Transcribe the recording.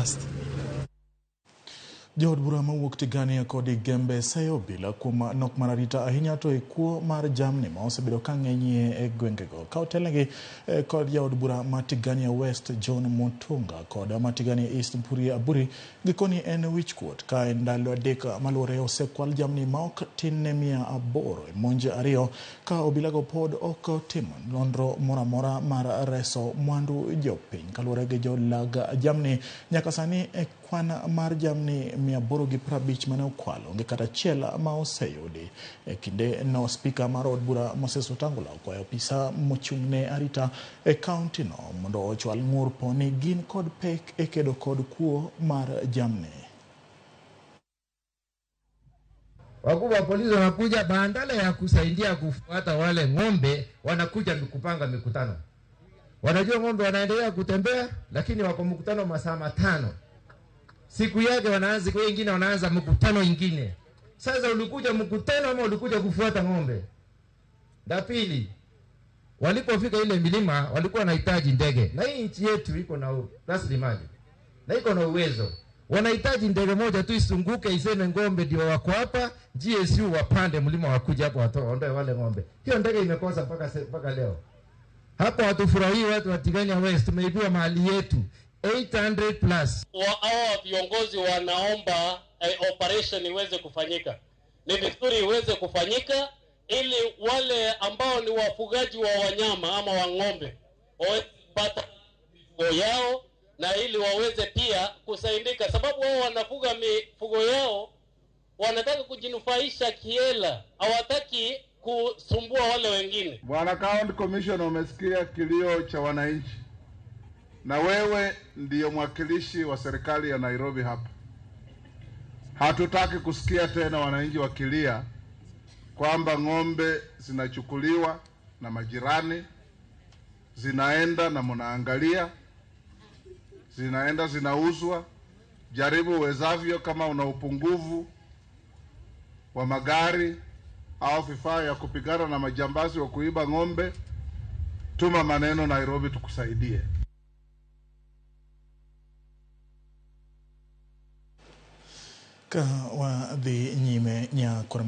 Trust. Jood bura mawuok Tigania kod Igembe seyo obila kuom nok mar arita ahinya to e kuo mar jamni ma osebedo ka ng'enyie e gwengego. Ka otelnegi kod jaod bura ma Tigania West John Mutunga kod ma Tigania East Mpuru Aburi, gikoni en wichkuot ka e ndalo 3 maluwore osekwal jamni ma ok tin ne 800 e monj 2 ka obilago pod ok otimo nonro moro amora mar reso mwandu jopiny. Kaluwore gi jolag jamni, nyaka sani e kwan mar jamni 850 mane okwal onge kata achiel ma oseyudi. E kinde no, spika mar od bura Moses Wetangula okwayo apisa mochung' ne arita e kaunti no mondo ochwal ng'ur po ni gin kod pek e kedo kod kuo mar jamni. Wakuu wa polisi wanakuja badala ya kusaidia kufuata wale ng'ombe, wanakuja kupanga mikutano. Wanajua ng'ombe wanaendelea kutembea, lakini wako mkutano masaa 5. Siku yake wanaanza, kwa wengine wanaanza mkutano ingine. Sasa ulikuja mkutano ama ulikuja kufuata ng'ombe? La pili, walipofika ile milima walikuwa wanahitaji ndege. Na hii nchi yetu iko na rasilimali na iko na uwezo. Wanahitaji ndege moja tu isunguke iseme ng'ombe ndio wako hapa, GSU wapande mlima wakuja hapo waondoe wale ng'ombe. Hiyo ndege imekosa mpaka leo. Hapo hatufurahii watu wa Tigania West, tumeibiwa mali yetu 800 plus. Hawa viongozi wanaomba operation iweze kufanyika. Ni vizuri iweze kufanyika ili wale ambao ni wafugaji wa wanyama ama wa ng'ombe waweze kupata mifugo yao na ili waweze pia kusaidika, sababu wao wanafuga mifugo yao, wanataka kujinufaisha kiela, hawataki kusumbua wale wengine. Bwana County Commissioner, umesikia kilio cha wananchi, na wewe ndiyo mwakilishi wa serikali ya Nairobi hapa. Hatutaki kusikia tena wananchi wakilia kwamba ng'ombe zinachukuliwa na majirani, zinaenda na mnaangalia, zinaenda zinauzwa. Jaribu uwezavyo, kama una upungufu wa magari au vifaa ya kupigana na majambazi wa kuiba ng'ombe, tuma maneno Nairobi tukusaidie. Ka wadhi nyime nyakora.